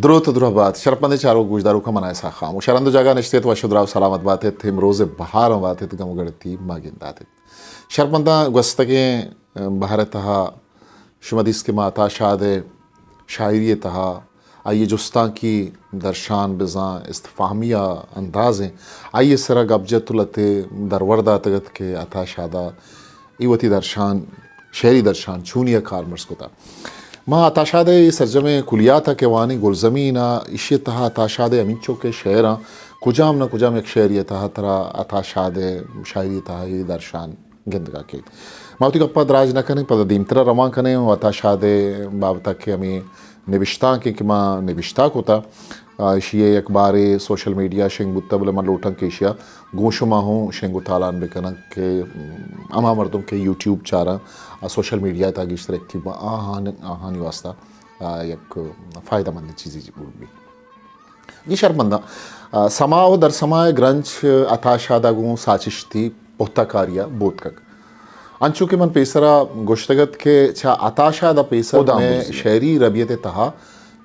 دروت ءُ درہبات، شرپمندیں چاروک گوشداروکاں، من آں اسحاق خاموش۔ ہر ہند ءُ جاگہ نشت ات، وش ءُ دراہ ءُ سلامت بات ات، امروز ءِ بہاراں بات ات، گم ءُ گڑتی ما گندات ات۔ شرپمنداں، گوستگیں بہار ءِ تہا شما دیست کہ ما عطا شاد ءِ شاعری ءِ تہا آئی ءِ جستانکی درشان، بزاں استفہامی ءِ اندازیں، آئی ءِ سرا گپ جت ءُ لہتے درور داتگ ات کہ عطا شاد ءَ اے وتی درشان، شعری درشان چونی ءَ کارمرز کتہ۔ ما عطا شاد ءِ اے سرجمیں کلیات ءَ کہ وانیں، گلزمین ءَ، ایشی ءِ تہا عطا شاد ءِ ہمینچو کہ شعراں، کجام نہ کجام یک شعری ءِ تہا ترا عطا شاد ءِ شاعری ءِ تہا اے درشان گندگ ءَ کیت۔ ما وتی گپ ءَ دراج نہ کنیں، پدا دیمتر ءَ روان کنیں ءُ عطا شاد ءِ بابت ءَ کہ ہمے نبشتانکے کہ ما نبشتہ کتہ، آ، ایشی ءَ یک بارے سوشل میڈیا ءَ شنگ بوتہ، بلے من لوٹاں کہ ایشی ءَ گوں شما ہوں شنگ ءُ تالان بکناں کہ، م، ہما مردم کہ یوٹیوب چاراں، آ، سوشل میڈیا ءِ تہا گیشتر ایکٹیو باں، آہان-، آہانی واسطہ، آ، یک فائدہ مندیں چیزے بوت بیت۔ جی شرپمنداں، آ، سما ءُ درسما ءِ گرنچ عطا شاد ءَ گوں ساچشتی پہتہ کاری ءَ بوتکگ۔ انچو کہ من پیسرا گوشتگ ات کہ چہ عطا شاد ءَ پیسر مئے شعری ربیت ءِ تہا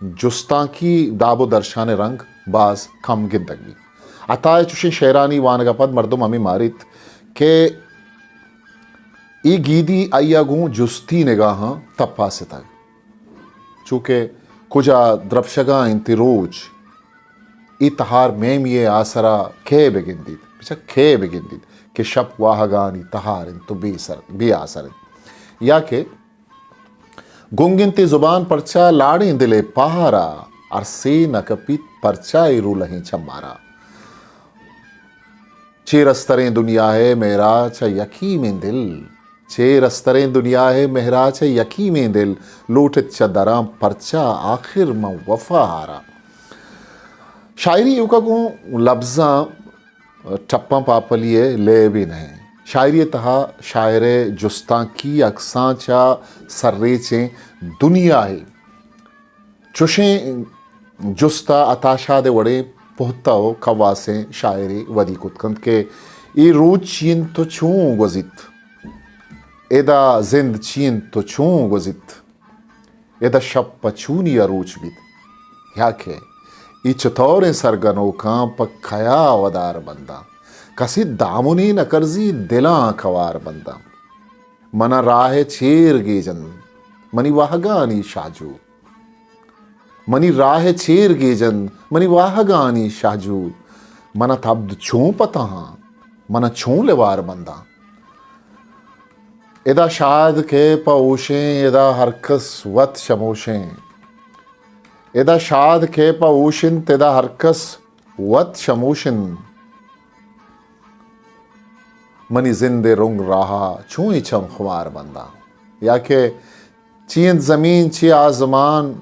جستانکی داب ءُ درشان ءِ رنگ باز کم گندگ بیت۔ عطا ءِ چشیں شعرانی وانگ ءَ پد مردم ہمے ماریت کہ اے گیدی آئی ءَ گوں جستی نگاہاں تپاستگ۔ چو کہ کجا درپشگا انت اے روچ، اے تہار میمی ءِ آسرا کئے بگندیت؟ بچار کئے بگندیت کہ شپ واہگانی تہار انت ءُ بے سر، بے آسر انت؟ یا کہ گنگ انت اے زبان پرچا لاڑیں دل ءِ پہارا، ارسے نہ کپیت پرچا اے رولہیں چمارا؟ چیر استریں دنیا ءِ مہرا چہ یکیمیں دل، چیر استریں دنیا ءِ مہرا چہ یکیمیں دل، لوٹت چہ دراں پرچا آخر من وفا ہارا۔ شاعری ایوکا گوں لبزاں ٹپاں پاپلی ءِ لیبے نہ انت۔ شاعری ءِ تہا شاعر ءِ جستانکی اکساں چہ سرریچیں دنیا ءِ چشیں جست ءَ عطا شاد ءِ وڑیں پہتہ ءُ کواسیں شاعرے ودی کت کنت کہ اے روچ چی انت ءُ چون گوزیت؟ ادا زند چی انت ءُ چون گوزیت؟ ادا شپ پہ چونی ءَ روچ بیت؟ یا کہ اے چتوریں سرگنوکاں پہ کیا ودار بنداں؟ کسی دامنے نہ کرزی دلاں کوار بنداں۔ من ءَ راہ ءِ چیر گیج انت منی واہگانی شاہجو۔ منی راہ ءِ چیر گیج انت منی واہگانی شاہجو۔ من ءَ تبد چون پتاہاں، من ءَ چون لیوار بنداں؟ ادا شاد کئے پہ ہوشیں، ادا ہرکس وت شموشیں۔ ادا شاد کئے پہ ہوش انت، ادا ہرکس وت شموش انت۔ منی زند ءِ رنگ راہ ءَ چون اے چم خمار بنداں؟ یا کہ چی انت زمین، چی آزمان،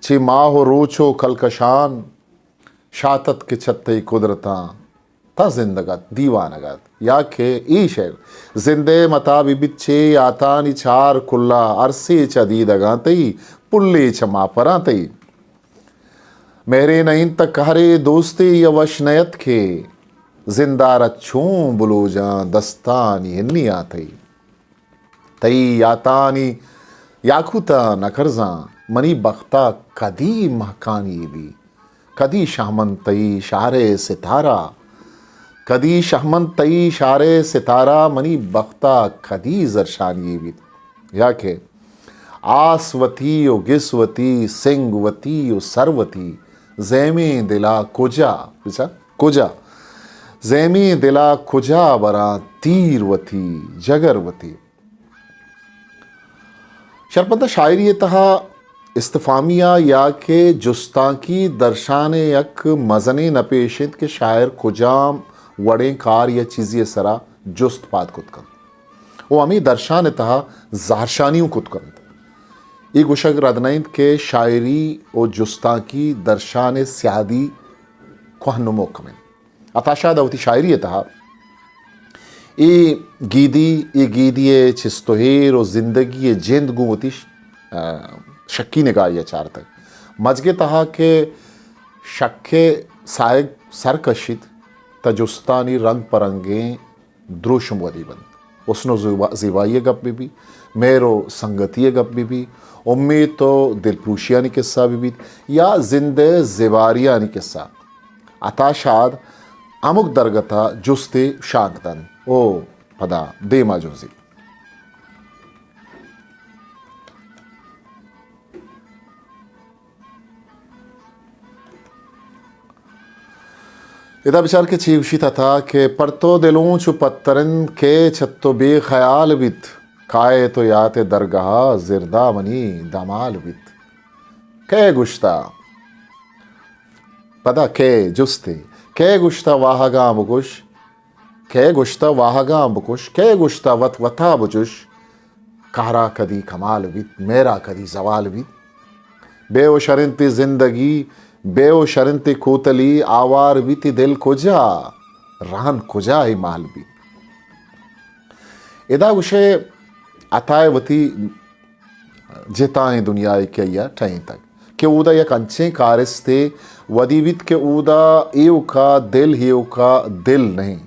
چی ماہ ءُ روچ ءُ کلکشان، شات ات کہ چہ تئی قدرتاں تاں زندگ ات، دیوانگ ات۔ یا کہ اے شعر، زند ءِ متا بہ بیت چے یاتانی چار کلا، ارسے چہ دیدگاں تئی، پلے چہ ماپراں تئی۔ مہرے نہ انت قہرے دوستے یا وش نہ ات کہ، زندار ات چون بلوجاں دستانی ہنیاں تئی۔ تئی یاتانی یاقوتاں نہ کرزاں، منی بخت ءَ کدی مہکانی بی؟ کدی شہمنت تئی شہر ءِ ستارہ؟ کدی شہمنت تئی شہر ءِ ستارہ، منی بخت ءَ کدی زرشانی بیت؟ یا کہ آس وتی ءُ گس وتی، سنگ وتی ءُ سر وتی، زیمیں دل ءَ کجا، بچار، کجا؟ زیمیں دل ءَ کجا براں تیر وتی، جگر وتی؟ شرپمنداں، شاعری ءِ تہا استفہامی ءَ یا کہ جستانکی درشان ءِ یک مزنیں نپے ایش انت کہ شاعر کجام وڑیں کار یا چیزے ءِ سرا جست پاد کت کنت ءُ ہمے درشان ءِ تہا زہرشانی اوں کت کنت۔ اے گوشگ رد نہ انت کہ شاعری ءُ جستانکی درشان ءِ سیادی کوہن ءُ مھکم انت۔ عطا شاد ءَ وتی شاعری ءِ تہا اے گیدی، اے گیدی ءِ چست ءُ ایر ءُ زندگی ءِ جند گوں وتی ش-، آ، شکی نگاہے ءَ چارتگ۔ مجگ ءِ تہا کہ شک ءِ ساہگ سر کشیت، تہ جستانی رنگ پہ رنگیں دروشم ودی بنت۔ حسن ءُ زیبا-، زیبائی ءِ گپ بہ بی، مہر ءُ سنگتی ءِ گپ بہ بی، امیت و دلپروشیانی قصہ بہ بیت یا زند ءِ زبہاریانی قصہ، عطا شاد ہمک درگت ءَ جستے شانک دنت و پدا دیما جنزیت۔ ادا بچار کہ چی گوشیت عطا کہ پر تو دلوں چو پترن کہ چہ تو بے خیال بیت، کائے تو یات درگاہ زردا منی دمال بیت۔ کئے گوشتا؟ پدا کئے جستے؟ کئے گوشتا واہگاں بکش؟ کئے گوشتہ واہگاں بکش، کئے گوشتہ وت وتا بچش، قہرا کدی کمال بیت، مہرا کدی زوال بیت۔ بے و شریں تئی زندگی، بے و شریں تئی کوتلی، آوار بیت تئی دل کجا، رہن کجا اے مال بیت۔ ادا گوشے عطا ءَ وتی جتائیں دنیائے کہ آئی ءَ ٹہینتگ کہ اودا یک انچیں کارستے ودی بیت کہ اودا ایوکا دل ایوکا دل نہ انت،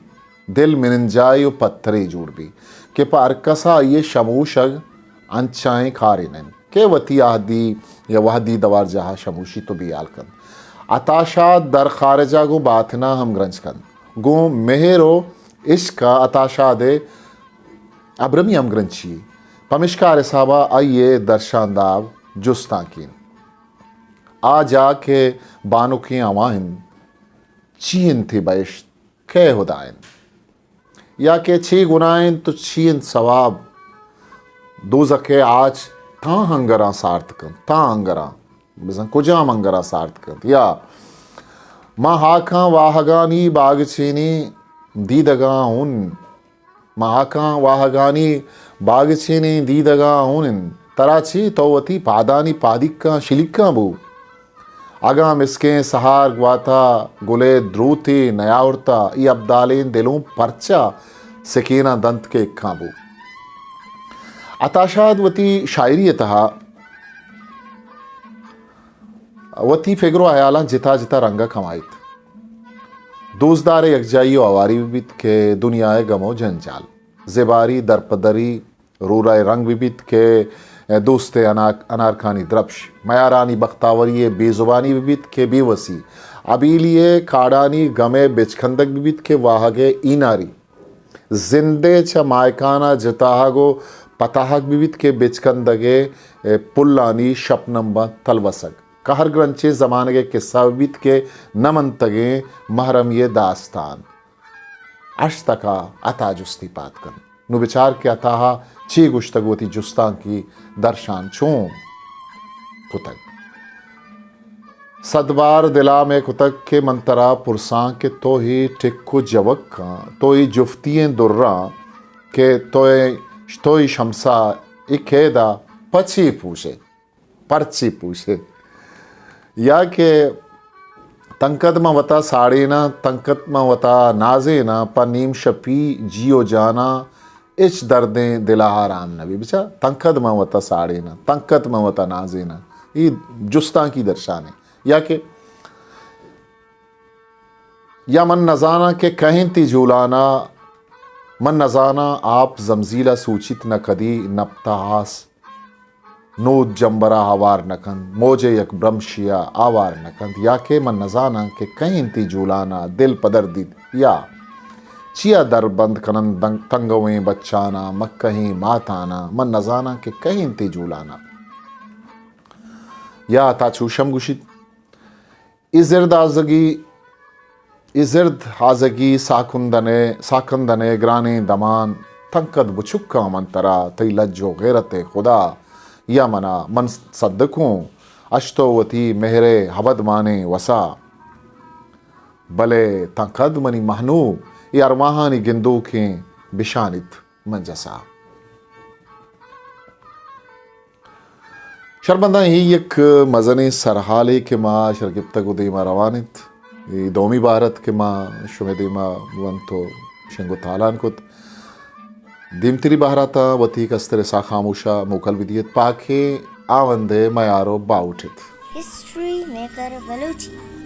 دل مننجائے و پترے جوڑ بیت کہ پہ ہرکس ءَ آئی ءِ شموشگ انچائیں کارے نہ انت کہ وتی عہدی یا وہدی دوارجاہ ءَ شموشیت و بیال کنت۔ عطا شاد در خارج ءَ گوں باتن ءَ ہمگرنچ کنت، گوں مہر و عشق ءَ عطا شاد ءِ ابرمی ہمگرنچی، پمیشکا ہر حسابا آئی ءِ درشانداب جستانکین۔ آ جاہ کہ بانکیں ہوا انت، چی انت اے بہشت؟ کئے ہدا انت؟ یا کہ چی گناہ انت و چی انت ثواب؟ دوزخ ءِ آچ تاں ہنگراں سارت کنت، تاں ہنگراں، بزاں کجام ہنگراں سارت کنت؟ یا ما ہاکاں واہگانی باگچینی دیدگاں ہون، ما ہاکاں واہگانی باگچینیں دیدگاں ہون انت۔ ترا چی؟ تو وتی پادانی پادیکاں شلیکاں بو۔ اگاں مسکیں سہار گواتا گلے دروتے نیاورتا، ای ابدالیں دلوں پرچا سکیناں دنت کہ اکاں بو۔ عطا شاد وتی شاعری ءِ تہا وتی فگر و ہیالاں جتا جتا رنگ ءَ کمائیت۔ دوستدار ءِ یکجائی و ہواری بہ بیت کہ دنیا ءِ گم و جنجال، زباری، درپدری، رورا ءِ رنگ بہ بیت کہ دوست ءِ اناک-، انارکانی درپش، میارانی بختاوری ءِ بے زبانی بہ بیت کہ بے وسی، ابیلی ءِ کاڑانی گم ءِ بچکندگ بہ بیت کہ واہگ ءِ ایناری۔ زند ءِ چہ ماہکان ءَ جتاہگ و پتاہگ بہ بیت کہ بچکندگ ءِ پلانی شپنم باں تلوسگ۔ قہرگرنچیں زمانگ ءِ قصہ بہ بیت کہ نہ منتگیں محرمی ءِ داستان۔ ہشت تک ءَ عطا جستی پاد کنت۔ نوں بچار کہ عطا ءَ چے گوشتگ، وتی جستانکی درشان چون کتگ۔ صد بار دل ءَ مئے کتگ کہ من ترا پرساں کہ تو اے ٹک و جوکاں، تو اے جفتی ئیں دراں کہ تو اے، تو اے شمسا اے قید ءَ پچے پوشے، پرچے پوشے؟ یا کہ تنکد من وتا ساڑیناں، تنکد من وتا نازیناں، پہ نیم شپی جی و جاناں ہچ دردیں دل ءَ آرام نہ بی۔ بچا، تنکد من وتا ساڑیناں، تنکد من وتا نازیناں۔ اے جستانکی درشانے۔ یا کہ، یا من نزاناں کہ کہیں تئی جولانا، من نزاناں آپ زمزیلا سوچیت نہ کدی نپتا آس۔ نود جمبر ءَ ہوار نہ کنت، موج ءِ یک برمشے ءَ آوار نہ کنت، یا کہ من نزاناں کہ کئے انت اے جولان ءَ دل پدردیت، یا چیا در بند کننت دنگ-، تنگویں بچاناں، مکہیں ماتاناں، من نزاناں کہ کئے انت اے جولان ءَ۔ یا عطا چوش ہم گوشیت، اے زرد آزگی، اے زرد آزگی ساکندن ءِ، ساکندن ءِ گرانیں دمان، تنکد بچکاں من ترا، تئی لج و غیرت ءِ خدا، یا منا، من سدکوں، اش تو وتی مہر ءِ ابد مانیں وسا۔ بلے تنکد منی مہنو، اے ارواہانی گندوکیں بشانیت۔ من جسا۔ شربنداں، اے یک مزنیں سرحالے کہ ما شر گپتگ و دیما روان انت۔ اے دومی بہر ات کہ ما شمئے دیما ونت و شنگ و تالان کت۔ دیمتری بہراتاں وتی کستر اسحاق خاموشا موکل بدیت، پاکیں آوندے میار و باہوٹ ات۔ History maker Balochi.